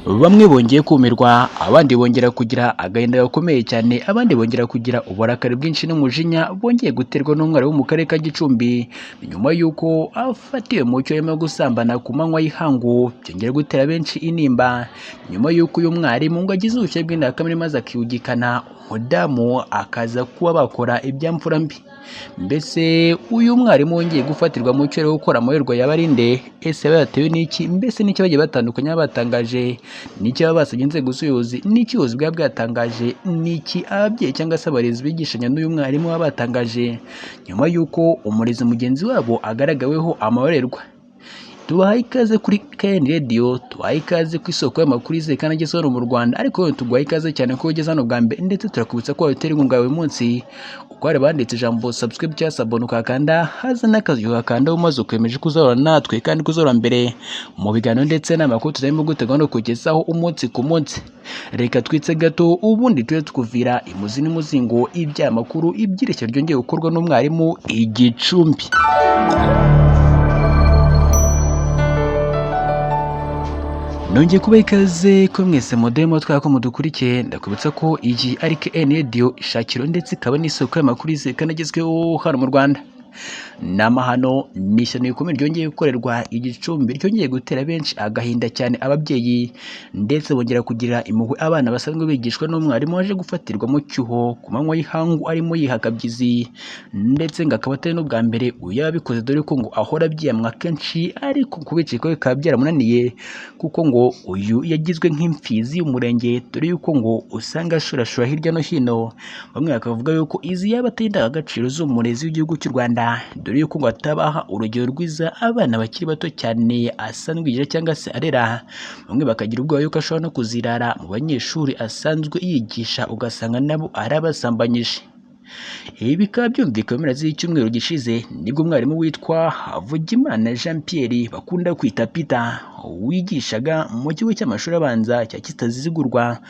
Bamwe bongeye kumirwa, abandi bongera kugira agahinda gakomeye cyane, abandi bongera kugira uburakari bwinshi n'umujinya bongeye guterwa n'umwarimu wo mu karere ka Gicumbi, nyuma y'uko afatiwe mu cyo arimo gusambana ku manywa y'ihangu, byongera gutera benshi intimba, nyuma y'uko uyu mwarimu ngo agize ubukene bw'indengakamere maze akiyugikana umudamu akaza kuba bakora ibyamfura mbi. Mbese uyu mwarimu wongeye gufatirwa mu cyo ari gukora amarorerwa yaba ari nde? Ese yaba yatewe n'iki? Mbese n'icyo bagiye batandukanye baba batangaje? N'iki baba basabye inzego z'ubuyobozi? N'iki ubuyobozi bwaba bwatangaje? N'iki ababyeyi cyangwa se abarezi bigishanya n'uyu mwarimu baba batangaje nyuma y'uko umurezi mugenzi wabo agaragaweho amarorerwa? Tubahaye ikaze kuri KN Radio, tubahaye ikaze ku isoko y'amakuru yizewe kandi agezweho hano mu Rwanda, ariko wowe tuguhaye ikaze cyane ko ugeze hano bwa mbere, ndetse turakubutsa ko wabitera inkunga buri munsi. Uko hari banditse ijambo subscribe cyangwa s'abonner ukakanda, haza n'akazu ugakandaho maze ukemeje ko uzahora natwe kandi ko uzahora mbere mu biganiro ndetse n'amakuru tuzarimo gutegura no kugezaho umunsi ku munsi. Reka twitse gato ubundi tujye tukuvira imuzi n'umuzingo iby'amakuru ibyirekero ryongeye gukorwa n'umwarimu i Gicumbi. Nongeye kubaha ikaze ko mwese mudemo twaka ko mudukurikiye, ndakwibutsa ko iyi ari KN Radio ishakiro ndetse ikaba n'isoko y'amakuru yizewe kandi agezweho hano mu Rwanda. Ni amahano, ni ishyano rikomeye ryongeye gukorerwa i Gicumbi, ryongeye gutera benshi agahinda cyane ababyeyi, ndetse bongera kugira impuhwe abana basanzwe bigishwa n'umwarimu waje gufatirwa mu cyuho ku manywa y'ihangu arimo yiha akabyizi, ndetse ngo akaba atari n'ubwa mbere uyu yaba abikoze dore ko ngo ahora abyiyamwa kenshi, ariko kubicika bikaba byaramunaniye kuko ngo uyu yagizwe nk'imfizi y'umurenge, dore yuko ngo usanga ashurashura hirya no hino, bamwe bakavuga yuko izi yaba atari indangagaciro z'umurezi w'igihugu cy'u Rwanda, dore yuko ngo atabaha urugero rwiza abana bakiri bato cyane asanzwe yigisha cyangwa se arera, bamwe bakagira ubwoba yuko ashobora no kuzirara mu banyeshuri asanzwe yigisha ugasanga nabo arabasambanyije. Ibi bikaba byumvikana mu mpera z'icyumweru gishize nibwo umwarimu witwa Havugimana Jean Pierre bakunda kwita Peter wigishaga mu kigo cy'amashuri abanza cya Kitazigurwa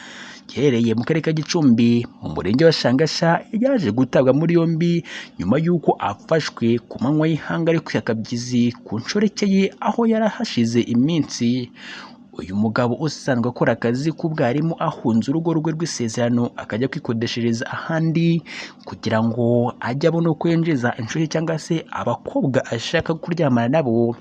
giherereye mu karere ka Gicumbi mu murenge wa Shangasha, yaje gutabwa muri yombi nyuma y'uko afashwe ku manywa y'ihanga ari kwiha akabyizi ku nshoreke ye aho yari ahashize iminsi. Uyu mugabo usanzwe akora akazi k'ubwarimu ahunze urugo rwe rw'isezerano akajya kwikodeshereza ahandi kugira ngo ajye abona uko yinjiza inshuti cyangwa se abakobwa ashaka kuryamana nabo,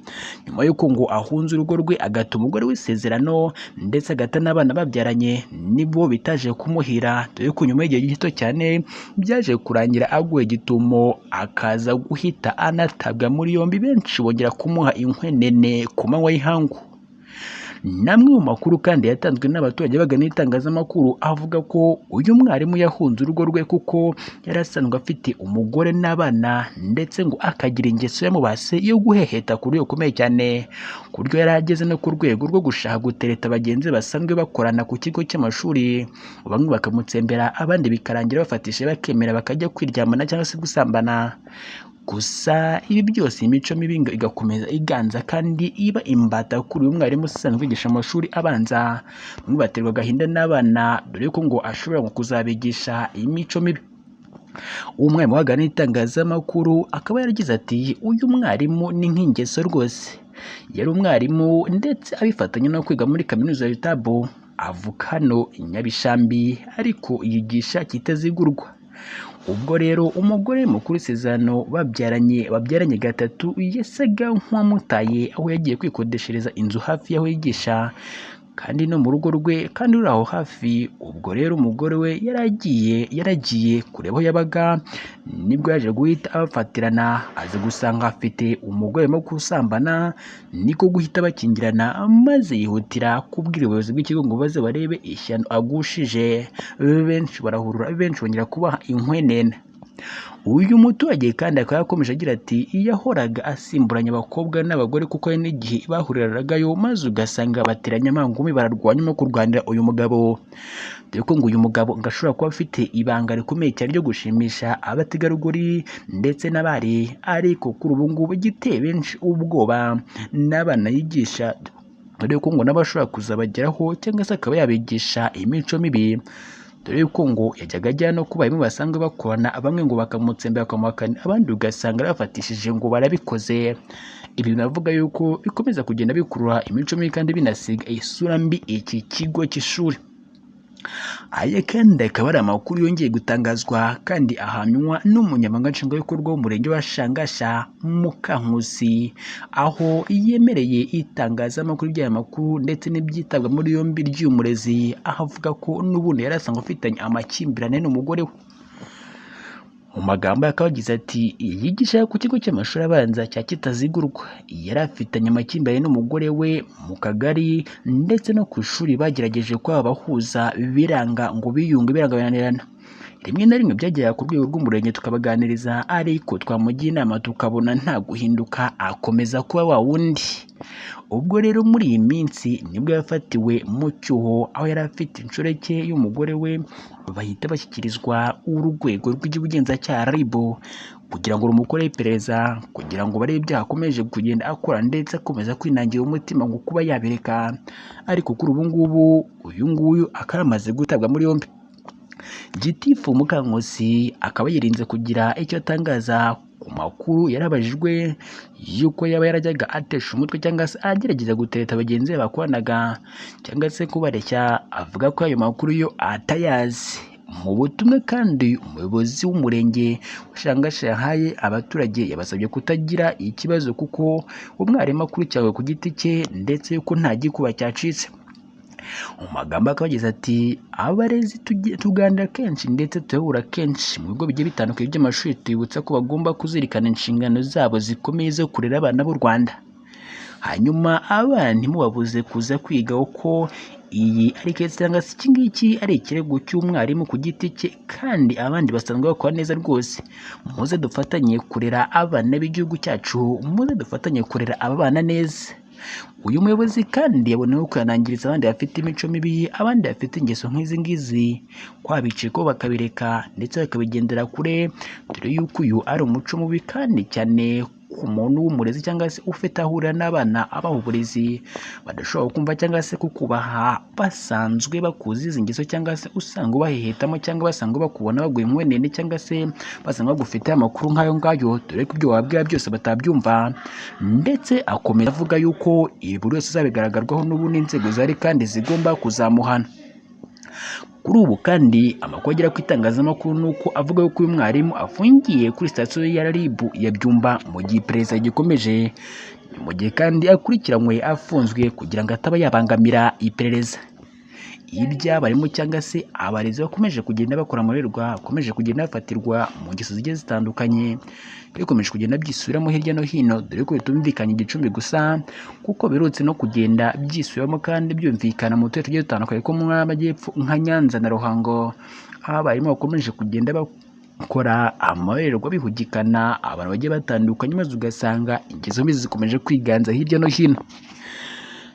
nyuma y'uko ngo ahunze urugo rwe agata umugore w'isezerano ndetse agata n'abana babyaranye, nibwo bitaje kumuhira dore ko nyuma y'igihe gito cyane byaje kurangira aguwe gitumo akaza guhita anatabwa muri yombi, benshi bongera kumuha inkwenene ku manywa y'ihangu. N'amwe mu makuru kandi yatanzwe n'abaturage bagana itangazamakuru avuga ko uyu mwarimu yahunze urugo rwe kuko yari asanzwe afite umugore n'abana, ndetse ngo akagira ingeso yamubase yo guheheta ku buryo bukomeye cyane, ku buryo yari ageze no ku rwego rwo gushaka gutereta bagenzi basanzwe bakorana ku kigo cy'amashuri, bamwe bakamutsembera abandi bikarangira bafatishije bakemera bakajya kwiryamana cyangwa se gusambana. Gusa ibi byose imico mibi igakomeza iganza kandi iba imbata kuri uyu mwarimu usanzwe wigisha amashuri abanza, bamwe baterwa agahinda n'abana dore ko ngo ashobora kuzabigisha imico mibi. Umwarimu waganira n'itangazamakuru akaba yaragize ati uyu mwarimu ni nk'ingeso rwose, yari umwarimu ndetse abifatanya no kwiga muri kaminuza ya UTAB, avuka hano i Nyabishambi ariko yigisha Kitazigurwa. Ubwo rero umugore mukuru isezerano babyaranye gatatu yasaga nk'uwamutaye aho yagiye kwikodeshereza inzu hafi y'aho yigisha kandi no mu rugo rwe kandi ruri aho hafi, ubwo rero umugore we yaragiye kureba aho yabaga, nibwo yaje guhita abafatirana aza gusanga afite umugore arimo gusambana, niko guhita bakingirana maze yihutira kubwira ubuyobozi bw'ikigo ngo baze barebe ishyano agushije, benshi barahurura benshi bongera kubaha inkwenene. Uyu muturage kandi akaba yakomeje agira ati yahoraga asimburanya abakobwa n'abagore kuko hari n'igihe bahuriragayo maze ugasanga bateranye amangumi bararwanya no kurwanira uyu mugabo, dore ko ngo uyu mugabo ngo ashobora kuba afite ibanga rikomeye cyane ryo gushimisha abategarugori ndetse n'abari, ariko kuri ubu ngubu igiteye benshi ubwoba n'abana yigisha, dore ko ngo nabo ashobora kuzabageraho cyangwa se akaba yabigisha imico mibi. Dore yuko ngo yajyaga ajya no ku barimu basanzwe bakorana, bamwe ngo bakamutsemba bakamuhakana, abandi ugasanga arabafatishije ngo barabikoze. Ibi binavuga yuko bikomeza kugenda bikurura imico mibi kandi binasiga isura mbi iki kigo cy'ishuri. Aya kandi akaba ari amakuru yongeye gutangazwa kandi ahamywa n'umunyamabanga nshingwabikorwa w'umurenge wa Shangasha, Mukankusi, aho yemereye itangazamakuru ry'aya makuru ndetse n'ibyitabwa muri yombi ry'uyu murezi, aho avuga ko n'ubundi yari asanzwe afitanye amakimbirane n'umugore we. Mu magambo ye akaba yagize ati: "Yigisha ku kigo cy'amashuri abanza cya Kitazigurwa, yari afitanye amakimbirane n'umugore we mu kagari ndetse no ku ishuri. Bagerageje kuba bahuza biranga, ngo biyunge biranga birananirana. Rimwe na rimwe byageraga ku rwego rw'umurenge tukabaganiriza, ariko twamugira inama tukabona nta guhinduka, akomeza kuba wa wundi. Ubwo rero muri iyi minsi nibwo yafatiwe mu cyuho, aho yari afite inshoreke y'umugore we, bahita bashyikirizwa urwego rw'ubugenzacyaha RIB kugira ngo rumukoreho iperereza, kugira ngo barebe ibyaha akomeje kugenda akora ndetse akomeza kwinangira umutima ngo kuba yabireka. Ariko kuri ubu ngubu uyu nguyu akaba yamaze gutabwa muri yombi." Gitifu Mukankusi akaba yirinze kugira icyo atangaza ku makuru yarabajijwe y'uko yaba yarajyaga atesha umutwe cyangwa se agerageza gutereta bagenzi be bakoranaga cyangwa se kubareshya, avuga ko ayo makuru yo atayazi. Mu butumwa kandi umuyobozi w'umurenge wa Shangasha yahaye abaturage, yabasabye kutagira ikibazo kuko umwarimu akurikiranywe ku giti cye ndetse yuko nta gikuba cyacitse. Mu magambo akaba yagize ati: "Abarezi tuganira kenshi ndetse turahura kenshi mu bigo bigiye bitandukanye by'amashuri, tubibutsa ko bagomba kuzirikana inshingano zabo zikomeye zo kurera abana b'u Rwanda. Hanyuma abana ntimubabuze kuza kwiga, kuko iyi ari case cyangwa se iki ngiki ari ikirego cy'umwarimu ku giti cye, kandi abandi basanzwe bakora neza rwose. Muze dufatanye kurera abana b'igihugu cyacu, muze dufatanye kurera aba bana neza." Uyu muyobozi kandi yaboneyeho kwihanangiriza abandi bafite imico mibi, abandi bafite ingeso nk'izi ngizi, kwabicika bakabireka ndetse bakabigendera kure, dore yuko uyu ari umuco mubi kandi cyane ku muntu w'umurezi cyangwa se ufite aho ahurira n'abana abaha uburezi, badashobora kumva cyangwa se kukubaha basanzwe bakuzi izi ngeso, cyangwa se usanga ubahehetamo, cyangwa basanga bakubona baguye inkwenene, cyangwa se basanga bagufiteho amakuru nk'ayo ngayo, dore ko ibyo wababwira byose batabyumva. Ndetse akomeza avuga yuko ibi buri wese uzabigaragarwaho n'ubundi inzego zihari kandi zigomba kuzamuhana. Kuri ubu kandi amakuru agera ku itangazamakuru ni uko avuga yuko uyu mwarimu afungiye kuri sitasiyo ya RIB ya Byumba mu gihe iperereza gikomeje, ni mu gihe kandi akurikiranywe afunzwe kugira ngo ataba yabangamira iperereza. Iby'abarimu cyangwa se abarezi bakomeje kugenda bakora amarorerwa, bakomeje kugenda bafatirwa mu ngeso zigiye zitandukanye, bikomeje kugenda byisubiramo hirya no hino, dore ko bitumvikanye Gicumbi gusa, kuko biherutse no kugenda byisubiramo kandi byumvikana mu turere tugiye dutandukanye two mu ntara y'Amajyepfo nka Nyanza na Ruhango, aho abarimu bakomeje kugenda bakora amarorerwa bihugikana abantu bagiye batandukanye, maze ugasanga ingeso mbi zikomeje kwiganza hirya no hino.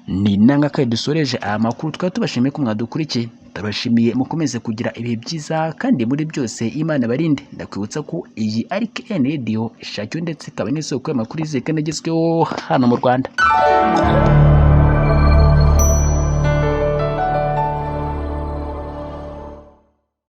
Ni nanga kandi dusoreje aya makuru, tukaba tubashimiye ko mwadukurikiye. Turabashimiye, mukomeze kugira ibihe byiza kandi muri byose Imana barinde. Ndakwibutsa ko iyi ari KN Radio, ishakiro ndetse ikaba n'isoko y'amakuru yizewe kandi agezweho hano mu Rwanda.